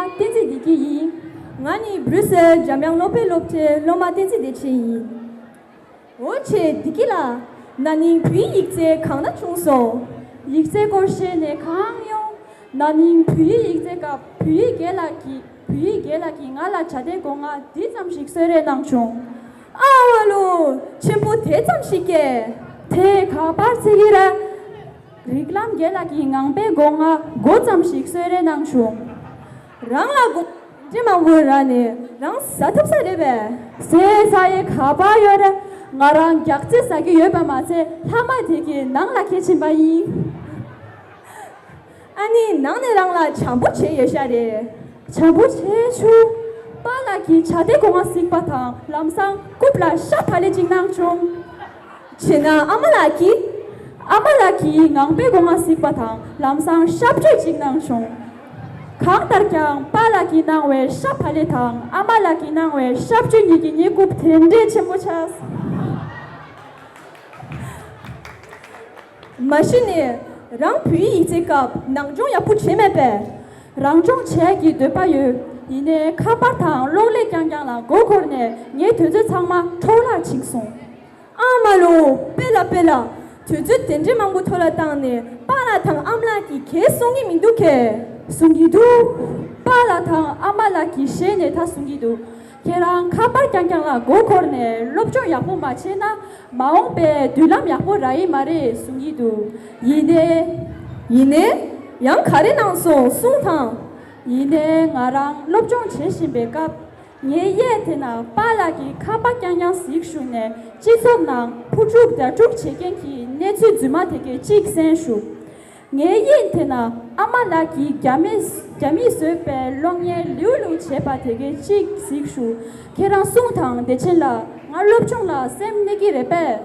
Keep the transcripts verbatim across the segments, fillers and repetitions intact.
བསྟན་འཛིན་བདེ་སྐྱིད་ཡིན། ང་ནི་སྦྲུས་སེལ་འཇམ་དབྱངས་སློབ་གྲྭའི་སློབ་གྲྭའི་སློབ་མ་བསྟན་འཛིན་བདེ་ཆེན་ཡིན། འོ་ཆེ་བདེ་སྐྱིད་ལགས། ན་ནིང་བོད་ཡིག་ཡིག་ཚད་གང་ན་བྱུང་སོང་། ཡིག་ཚད་སྐོར་བཤད་ནས་གང་ཡོང་། ན་ནིང་བོད་ཡིག་ཡིག་ཚད་སྐབས་བོད་ཡིག་རྒན་ལགས་ཀྱིས་བོད་ཡིག་རྒན་ལགས་ཀྱིས་ང་ལ་བྱ་དེ་སྒོ་ང་འདི་ཙམ་ཞིག་གསོལ་རས་གནང་བྱུང་། ཨ་བ་ལོ། ཆེན་པོ་དེ་ཙམ་ཞིག་སྐད། དེ་ག་པར་ཚིག་གི་ར། རིགས་ལམ་རྒན་ལགས་ཀྱིས་ངང་པའི་སྒོ་ང་མགོ་ཙམ་ཞིག་གསོལ་རས་གནང་བྱུང་། རང་ལ་དགོངས་འདྲི་མང་པོ་རག་ནས་རང་ཟ་ཐུབ་ས་རེད་པས། ཟས་ཟ་ཡས་ག་པར་ཡོད་རེད། ང་རང་རྒྱགས་ཚད་ཟ་གི་ཡོད་པ་མ་ཚད་ལྷག་མ་དེ་གི་ནང་ལ་ཁད་ཕྱིན་པ་ཡིན། ཨ་ནི་ནང་ནས་རང་ལ་བྱམས་པོ་བྱས་ཡོད་ཤག་རེད། བྱམས་པོ་བྱས་ཆུ། པཱ་ལགས་ཀྱིས་བྱ་དེ་སྒོ་ང་གཟིགས་པ་དང་ལམ་སང་རྐུབ་ལ་ཤ་བག་ལེབ་ཅིག་གནང་བྱུང་། བྱས་ན་ཨ་མ་ལགས་ཀྱིས། ཨ་མ་ལགས་ཀྱིས་ངང་པའི་སྒོ་ང་གཟིགས་པ་དང་ལམ་སང་ཤ་བཅོས་ཅིག་གནང་བྱུང་། གང་ལྟར་ཀྱང་པཱ་ལགས་ཀྱིས་གནང་བའི་ཤ་བག་ལེབ་དང་ཨ་མ་ལགས་ཀྱིས་གནང་བའི་ཤ་བཅོས་གཉིས་ཀྱི་ཉེ་རྐུབ་དེ་འདྲའི་ཆེན་པོ་ཆགས། མ་གཞི་ནས་རང་བོད་ཡིག་ཡིག་ཚད་སྐབས་ནང་སྦྱོང་ཡག་པོ་བྱས་མེད་པས། རང་སྦྱོང་བྱེད་ཀྱི་འདོད་པ་ཡོད། ཡིན་ནའི་ཁ་པར་དང་གློག་ཀླད་རྐྱང་རྐྱང་ལ་མགོ་འཁོར་ནས་ངའི་དུས་ཚོད་ཚང་མ་འཕྲོ་བརླག་ཕྱིན་སོང་། ཨ་མ་ལོ། དཔེ་ལ་དཔེ་ལ། དུས་ཚོད་དེ་འདྲའི་མང་པོ་འཕྲོ་བརླག་བཏང་ནས་པཱ་ལགས་དང་ཨ་མ་ལགས་ཀྱིས་གང་གསུང་གི་མི་འདུག་གས། གསུང་གི་འདུག་པཱ་ལགས་དང་ཨ་མ་ལགས་ཀྱིས་ཞལ་ནས་ད་གསུང་གི་འདུག་ཁྱེད་རང་ཁ་པར་རྐྱང་རྐྱང་ལ་མགོ་འཁོར་ནས་སློབ་སྦྱོང་ཡག་པོ་མ་བྱས་ན་མ་འོངས་པའི་མདུན་ལམ་ཡག་པོ་རག་གི་མ་རེད་གསུང་གི་འདུག་ཡིན་ནའི། ཡིན་ནའི། ཡང་ག་རེ་གནང་སོང་གསུངས་དང་། ཡིན་ནའི་ང་རང་སློབ་སྦྱོང་བྱེད་བཞིན་པའི་སྐབས། ངའི་གཡས་དེ་ན་པཱ་ལགས་ཀྱིས་ཁ་པར་རྐྱང་རྐྱང་གཟིགས་བཞུགས་ནས་སྤྱི་ཚོགས་ནང་ཕུ་ཕྲུག་ཟླ་དྲུག་བྱེད་མཁན་གྱི་གནས་ཚུལ་རྫུན་མ་དེ་གའི་གཅིག་གསན་བཞུགས། ངའི་གཡོན་དེ་ན་ཨ་མ་ལགས་ཀྱིས་རྒྱ་མིས་རྒྱ་མིས་བཟོས་པའི་གློག་བརྙན་ལེའུ་ལེའུ་བྱས་པ་དེ་གའི་གཅིག་གཟིགས་བཞུགས། ཁྱེད་རང་གསུངས་དང་བདེ་ཆེན་ལགས། ང་སློབ་སྦྱོང་ལ་སེམས་གནས་ཀྱི་རེད་པས།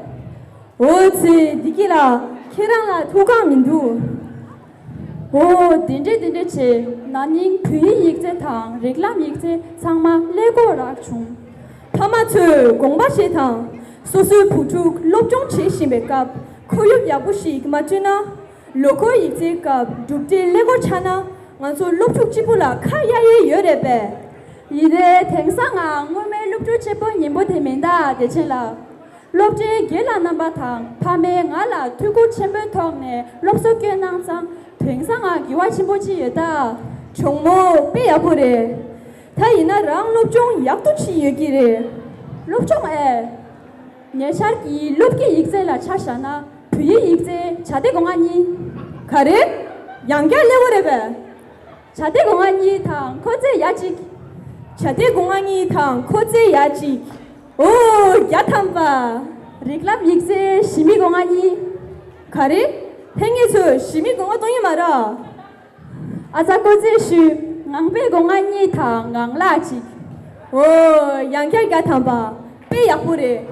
འོ་ཙི་བདེ་སྐྱིད་ལགས། ཁྱེད་རང་ལ་ཐུགས་ཁག་མི་འདུག་འོ་དེ་འདྲས་དེ་འདྲས་བྱས། ན་ནིང་བོད་ཡིག་ཡིག་ཚད་དང་རིགས་ལམ་ཡིག་ཚད་ཚང་མ་ཀླད་ཀོར་རག་བྱུང་། ཕ་མ་ཚོས་དགོངས་པ་བཞེས་དང་། སོ་སོའི་བུ་ཕྲུག་སློབ་སྦྱོང་བྱེད་བཞིན་པའི་སྐབས་ཁོར་ཡུག་ཡག་པོ་ཞིག་མ་བསྐྲུན་ན། ལོ་འཁོར་ཡིག་ཚད་སྐབས་གྲུབ་འབྲས་ཀླད་ཀོར་ཆགས་ན་ང་ཚོ་སློབ་ཕྲུག་གཅིག་པུ་ལ་ཁ་གཡར་ཡས་ཡོད་རེད་པས། ཡིན་ནའི་དེང་སང་ང་སྔོན་མའི་སློབ་ཕྲུག་ཆེན་པོ་ཉན་པོ་དེ་མིན་ད་བདེ་ཆེན་ལགས། སློབ་གྲྭའི་རྒན་ལགས་རྣམ་པ་དང་ཕ་མས་ང་ལ་ཐུགས་ཁུར་ཆེན་པོའི་ཐོག་ནས་སློབ་གསོ་བསྐྱོན་གནང་ཙང་དེང་སང་ང་དགེ་བ་ཆེན་པོ་ཅིག་ཡོད་ད། གྱོང་མོ་དཔེ་ཡག་པོ་རེད། ད་ཡིན་ན་རང་སློབ་སྦྱོང་ཡག་ཏུ་ཕྱིན་ཡོད་ཀྱི་རེད། སློབ་སྦྱོང་ཨེ། ཉེ་ཆར་གྱི་སློབ་དགེ་ཡིག་ཚད་ལ་ཆ་བཞག་ན་བོད་ཡིག་ཡིག་ཚད་བྱ་དེ་སྒོ་ང་གཉིས། ག་རེ། ཡང་བསྐྱར་ཀླད་ཀོར་རེད་པས། བྱ་དེ་སྒོ་ང་གཉིས་དང་ཁོ་ཚེ་ཡ་གཅིག་བྱ་དེ་སྒོ་ང་གཉིས་དང་ཁོ་ཚེ་ཡ་གཅིག་འོ་བརྒྱ་ཐམ་པ། རིགས་ལམ་ཡིག་ཚད་ཞི་མི་སྒོ་ང་གཉིས། ག་རེ། ལྷན་རྒྱས་ཚོས་ཞི་མི་སྒོ་ང་གཏོང་ཡིན་མ་ར། ཨ་ཙ་ཀོ་ཚེ་ཞུ། ངང་པའི་སྒོ་ང་གཉིས་དང་ངང་ལག་གཅིག་འོ་ཡང་བསྐྱར་བརྒྱ་ཐམ་པ། དཔེ་ཡག་པོ་རེད།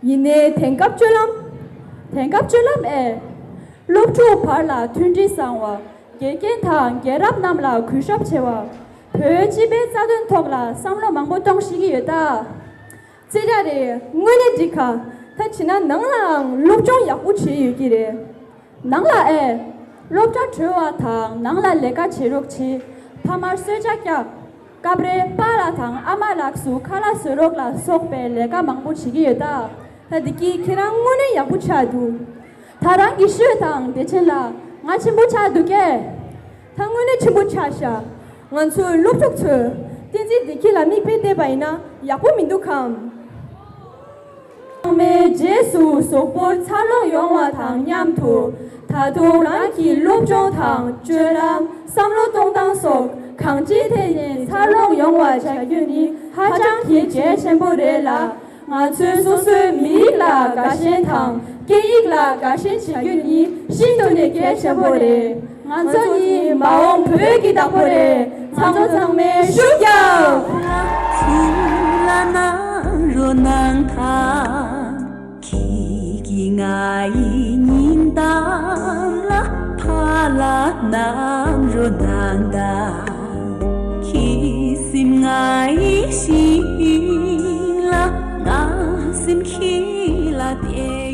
ཡིན་ནའི་དེང་སྐབས་སྤྱོད་ལམ། དེང་སྐབས་སྤྱོད་ལམ་ཨེ། སློབ་ཕྲུག་བར་ལ་མཐུན་སྒྲིལ་བཟང་བ། དགེ་རྒན་དང་རྒན་རབས་རྣམས་ལ་གུས་ཞབས་ཆེ་བ། བོད་སྤྱི་པའི་རྩ་དོན་ཐོག་ལ་བསམ་བློ་མང་པོ་གཏོང་ཤེས་ཀྱི་ཡོད་ད། རྩེ་གྲ་རེད། དངོས་གནས་འགྲིག་ག་ད་བྱས་ན་ནང་ལའང་སློབ་སྦྱོང་ཡག་པོ་བྱས་ཡོད་ཀྱི་རེད། ནང་ལ་ཨེ། སློབ་གྲྭ་གྲོལ་བ་དང་ནང་ལ་ལས་ཀ་བྱེད་རོགས་བྱེད། ཕ་མར་གསོལ་ཇ་བཀྱག་སྐབས་རེ་པཱ་ལགས་དང་ཨ་མ་ལགས་སུ་ཁ་ལག་བཟོ་རོགས་ལ་སོགས་པའི་ལས་ཀ་མང་པོ་བྱེད་ཀྱི་ཡོད་ད། ད་འདི་གིས་ཁྱེད་རང་དངོས་གནས་ཡག་པོ་ཆགས་འདུག་ད་རང་གིས་ཤོད་དང་བདེ་ཆེན་ལགས། ང་ཆེན་པོ་ཆགས་འདུག་གས། ད་དངོས་གནས་ཆེན་པོ་ཆགས་ཤག་ང་ཚོའི་སློབ་ཕྲུག་ཚོས་བསྟན་འཛིན་བདེ་སྐྱིད་ལ་མིག་དཔེ་བལྟས་པ་ཡིན་ན་ཡག་པོ་མི་འདུག་གམ། ཚང་མའི་རྗེས་སུ་གཟུགས་པོར་འཚར་ལོངས་ཡོང་བ་དང་མཉམ་དུ། ད་དུང་རང་གི་སློབ་སྦྱོང་དང་སྤྱོད་ལམ། བསམ་བློ་གཏོང་སྟངས་སོགས་གང་ཅིའི་ཐད་ནས་འཚར་ལོངས་ཡོང་བ་བྱ་རྒྱུ་ནི་ཧ་ཅང་གི་གལ་ཆེན་པོ་རེད་ལ། ང་ཚོའི་སོ་སོའི་མི་རིགས་ལ་དགའ་ཞེན་དང་སྐད་ཡིག་ལ་དགའ་ཞེན་བྱ་རྒྱུ་ནི་ཤིན་ཏུ་ནས་གལ་ཆེན་པོ་རེད། ང་ཚོ་ནི་མ་འོངས་བོད་ཀྱི་བདག་པོ་རེད། ཚང་མ་ཚང་མས་ཤུགས་རྒྱབ། ཚུར་ལ་གནང་རོགས་གནང་དང་། ཁྱེད་ཀྱིས་ང་ཡི་སྙིང་གཏམ་ལ་ཕར་ལ་གནང་རོགས་གནང་དང་། ཁྱེད་སེམས་ང་ཡི་ཞིང་ལ་ང་སེམས་ཁྱེད་ལ་གཏད།